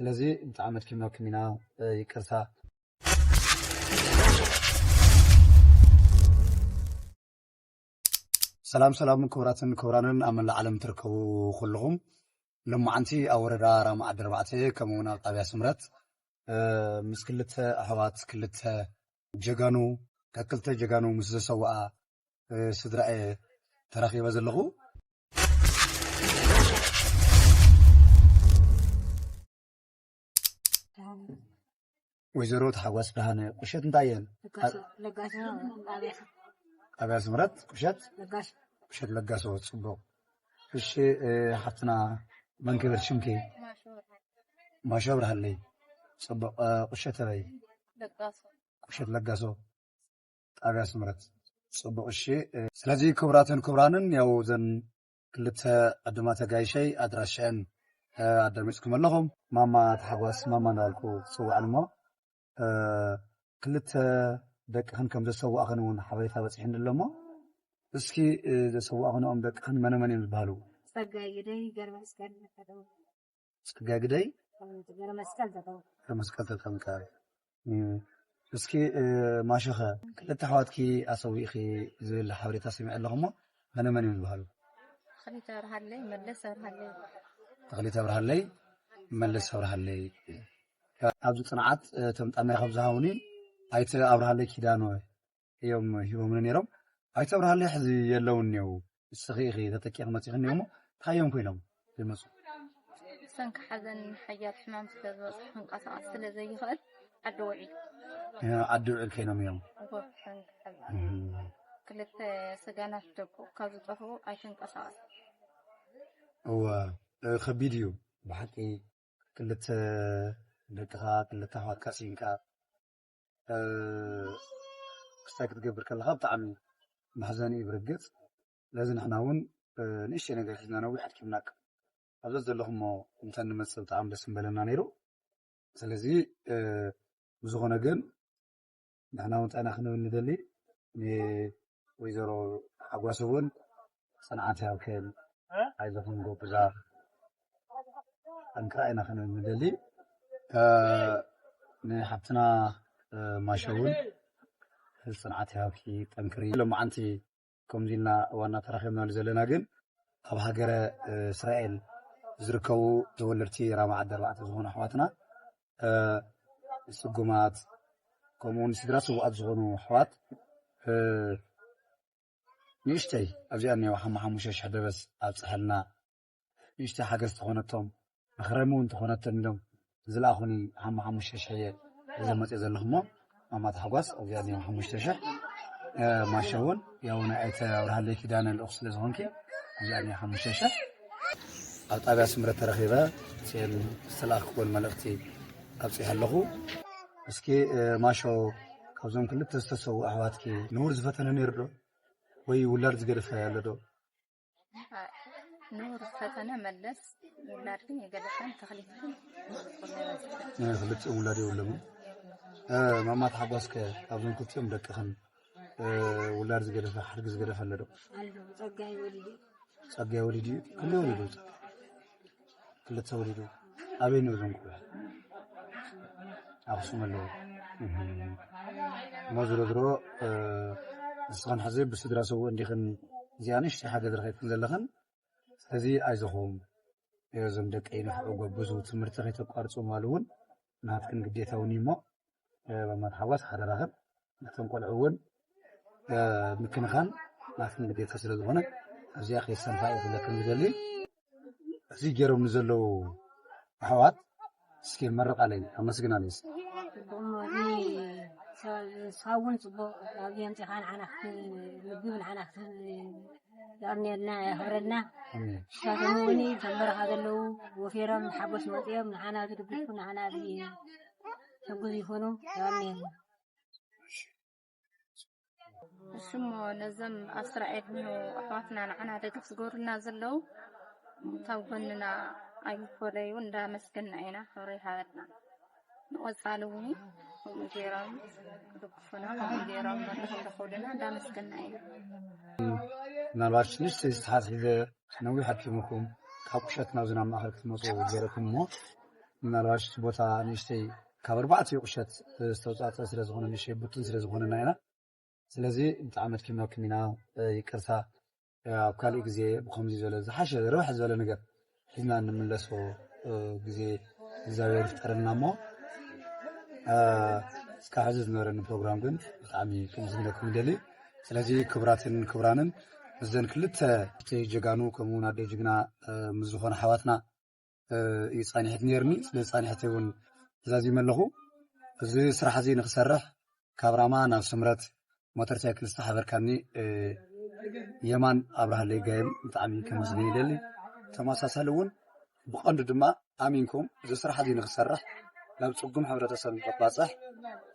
ስለዚ ብጣዕሚ ኣድኪምናኩም ኢና፣ ይቅርታ። ሰላም ሰላም፣ ክቡራትን ክቡራንን ኣብ መላእ ዓለም ትርከቡ ኩልኹም፣ ሎማዓንቲ ኣብ ወረዳ ራማ ዓዲ ኣርባዕተ ከምኡ እውን ኣብ ጣብያ ስምረት ምስ ክልተ ኣሕዋት፣ ክልተ ጀጋኑ፣ ካብ ክልተ ጀጋኑ ምስ ዘሰውኣ ስድራኤ ተራኺበ ዘለኹ። ወይዘሮ ተሓጓስ ብርሃነ፣ ቁሸት እንታይ እየን? ጣብያ ስምረት ቁሸት ለጋሶ። ጽቡቅ። እሺ፣ ሓፍትና፣ መን ክብል ሽምኪ? ማሾ ብርሃለይ። ጽቡቅ። ቁሸት ኣበይ? ቁሸት ለጋሶ፣ ጣብያ ስምረት። ጽቡቅ። እሺ፣ ስለዚ ክቡራትን ክቡራንን፣ ያው ዘን ክልተ ዕዱማት ኣጋይሸይ ኣድራሽአን ኣዳሚፅኩም ኣለኹም። ማማ ተሓጓስ፣ ማማ እንዳበልኩ ክፅውዐን እሞ፣ ክልተ ደቅኽን ከም ዘሰዋእኽን እውን ሓበሬታ በፂሕኒ ኣሎ እሞ፣ እስኪ ዘሰዋእኽንኦም ደቅኽን መነ መን እዮም ዝበሃሉ? ጸጋይ ግደይ፣ ገርመስቀል ተጠው። ጸጋይ ግደይ፣ ገርመስቀል ተጠው። ገርመስቀል ተጠምቀ። እስኪ ማሾኸ፣ ክልተ ኣሕዋትኪ ኣሰዊእኺ ዝብል ሓበሬታ ሰሚዐ ኣለኹ እሞ፣ መነ መን እዮም ዝበሃሉ? ተኽሊት ኣብርሃለይ፣ መለስ ኣብርሃለይ። ተኽሊት ኣብርሃለይ፣ መለስ ኣብርሃለይ። ኣብዚ ጽንዓት፣ እቶም ጣምያ ካብ ዝሃቡኒ፣ ኣይተ ኣብርሃለይ ኪዳነ እዮም ሂቦምኒ ነይሮም። ኣይተ ኣብርሃለይ ሕዚ የለውን እኒው። እስኺ ኢኺ ተተኪእኺ መጺኺ እኒው እሞ፣ እንታይ እዮም ኮይኖም ዘይመጹ? ብሰንኪ ሓዘን ሓያል ሕማም ስለ ዝበጽሖ ክንቀሳቐስ ስለ ዘይኽእል ዓዲ ውዒል። ዓዲ ውዒል ኮይኖም እዮም። እወ፣ ብሰንኪ ሓዘን። ክልተ ሰጋናት ደቁ ካብ ዝጠፍኡ ኣይተንቀሳቐስ። እወ፣ ከቢድ እዩ ብሓቂ። ክልተ ደቅኻ፣ ክልተ ኣሕዋትካ ስኢንካ፣ ክስታይ ክትገብር ከለኻ ብጣዕሚ መሕዘኒ እዩ ብርግጽ። ስለዚ ንሕና እውን ንእሽተይ ነገር ሒዝና ነዊሕ ኣድኪምናካ። ኣብዚ ዘለኹሞ እንተ ንመጽእ ብጣዕሚ ደስ ምበለና ነይሩ። ስለዚ ብዝኾነ ግን ንሕና እውን እንታይ ኢና ክንብል ንደሊ፣ ንወይዘሮ ሓጓስ እውን ጽንዓት ይሃብክን፣ ኣይዞኽን ጎብዛ፣ ጠንክራ ኢና ክንብል ንደሊ። ንሓብትና ማሸ እውን ጽንዓት ይሃብኪ፣ ጠንክሪ። ሎማዓንቲ ከምዚ ኢልና ዋና ተራኺብናሉ ዘለና ግን ኣብ ሃገረ እስራኤል ዝርከቡ ተወለድቲ ራማ ዓዲ ኣርባዕተ ዝኾኑ ኣሕዋትና፣ ስጉማት፣ ከምኡውን ስድራ ስውኣት ዝኾኑ ኣሕዋት፣ ንእሽተይ ኣብዚኣ እኒኦ ሓሙሽተ ሽሕ ደበስ ኣብፅሐልና፣ ንእሽተይ ሓገዝ ተኾነቶም፣ መኽረሚ እውን ተኾነቶም ኢሎም ዝለኣኹኒ ሓሙሽተ ሽሕ እየ ሒዘ መፅእ ዘለኹ እሞ፣ ማማ ተሓጓስ ኣብዚኣ እኒኦ ሓሙሽተ ሽሕ። ማሸ እውን ያው ናይ ኣይተ ኣብርሃለይ ኪዳነ ልኡኽ ስለ ዝኾንኪ፣ ኣብዚኣ እኒኦ ሓሙሽተ ሽሕ። ኣብ ጣብያ ስምረት ተረኺበ፣ እቲኤን ዝተለኣኽክወን መልእኽቲ ኣብፂሐ ኣለኹ። እስኪ ማሾ፣ ካብዞም ክልተ ዝተሰዉ ኣሕዋትኪ ንውር ዝፈተነ ነይሩ ዶ? ወይ ውላድ ዝገደፈ ኣሎ ዶ? ንውር ዝፈተነ መለስ፣ ውላድ ግን የገደፈን፣ ተኽሊት ግን ክልተ ውላድ የብሎምን። ማማ ተሓጓስከ፣ ካብዞም ክልቲኦም ደቅኽን ውላድ ዝገደፈ፣ ሓድጊ ዝገደፈ ኣሎ ዶ? ኣሎ፣ ጸጋይ ወሊዱ። ጸጋይ ወሊዱ እዩ። ክንደይ ወሊዱ? ክልተ ወሊዱ። ኣበይ ነው እዞም ቆልዑ? ኣኽሱም ኣለዉ። እሞ ዝሮ ዝሮ፣ ንስኽን ሕዚ ብስድራ ሰው እንዲኽን እዚኣ ንእሽተይ ሓገዝ ረኺብክን ዘለኽን። ስለዚ ኣይዞኹም፣ እዞም ደቀይ ንፍዑ ጎብዙ፣ ትምህርቲ ከይተቋርጹ ምባል እውን ናትክን ግዴታ እውን እዩ እሞ፣ ማማ ተሓጓስ ሓደራኽን፣ ነቶም ቆልዑ እውን ምክንኻን ናትክን ግዴታ ስለ ዝኾነ፣ ኣብዚኣ ከይሰንፋ እየ ክብለክን ዝደሊ። እዚ ገይሮም ንዘለዉ ኣሕዋት እስኪ መርቓለይ፣ ኣመስግናለይ እስኪ። ጽቡቕ እሞ፣ እዚ ንስኻ እውን ጽቡቕ ኣብዚ ኣምጺኻ ንዓና ክትምግብ፣ ንዓና ክትህብ የቐንየልና፣ የኽብረልና። ኣሜን። ንሳቶም እውን እቶም በረኻ ዘለዉ ወፊሮም ንሓጎስ መጺኦም ንዓና ዝድግፉ፣ ንዓና እዚ ሕጉዝ ይኹኑ፣ የቐንየልና። እሺ እሞ ነዞም ኣብ እስራኤል ዝነብሩ ኣሕዋትና ንዓና ደገፍ ዝገብሩልና ዘለዉ ካብ ጎንና ኣይፈለዩ እንዳመስገንና ኢና። ክብሪ ይሃበልና። ንቐጻሊ እውን ከምኡ ገይሮም ክድግፉና፣ ከምኡ ገይሮም መድረኽ እንዳኸውሉና እንዳመስገንና ኢና። ምናልባት ንእሽተይ ዝተሓትሒዘ ነዊሕ ኣድኪሙኩም ካብ ቁሸት ናብዚ ናብ ማእኸል ክትመፁ ገይረኩም እሞ ምናልባሽ እቲ ቦታ ንእሽተይ ካብ ኣርባዕተ ቁሸት ዝተውፃፀ ስለዝኾነ፣ ንእሽተይ ቡትን ስለዝኾነና ኢና። ስለዚ ብጣዕሚ ኣድኪምናኩም ኢና። ይቅርታ። ኣብ ካልእ ግዜ ብከምዚ ዝበለ ዝሓሸ ርብሕ ዝበለ ነገር ሒዝና እንምለሶ ግዜ እግዚኣብሔር ይፍጠረልና። እሞ እስካብ ሕዚ ዝነበረኒ ፕሮግራም ግን ብጣዕሚ ክምዝግነኩም ይደሊ። ስለዚ ክቡራትን ክቡራንን፣ እዘን ክልተ ጀጋኑ ከምኡ እውን ኣደ ጅግና ምስ ዝኾነ ሓዋትና እዩ ፃኒሕት ነርኒ። ስለ ፃኒሕት እውን ተዛዚመ ኣለኹ። እዚ ስራሕ እዚ ንክሰርሕ ካብ ራማ ናብ ስምረት ሞተር ሳይክል ዝተሓበርካኒ የማን ኣብርሃለይ ጋይም ብጣዕሚ ከመስግን ይደሊ። ተመሳሳሊ እውን ብቐንዱ ድማ ኣሚንኩም እዚ ስራሕ እዚ ንክሰርሕ ናብ ፅጉም ሕብረተሰብ ንክባፅሕ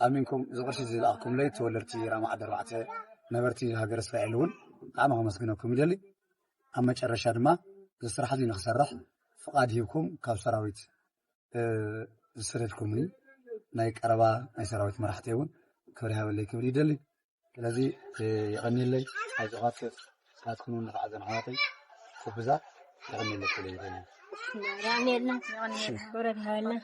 ኣሚንኩም እዚ ቅርሺ ዝለኣኹምለይ ተወለድቲ ራማ ዓዲ ኣርባዕተ ነበርቲ ሃገር እስራኤል እውን ብጣዕሚ ከመስግነኩም ይደሊ። ኣብ መጨረሻ ድማ እዚ ስራሕ እዚ ንክሰርሕ ፍቓድ ሂብኩም ካብ ሰራዊት ዝሰደድኩምኒ ናይ ቀረባ ናይ ሰራዊት መራሕቲ እውን ክብሪ ሃበለይ ክብል ይደሊ። ስለዚ የቐኒለይ። ኣይዞኻት፣ ናትኩን እውን ንኽዓዘን ኣሕዋተይ ክብዛ የቐኒለይ ክብል ይደሊ። የቐንየልና፣ የቐንየልና፣ ክብረት ሃበልና።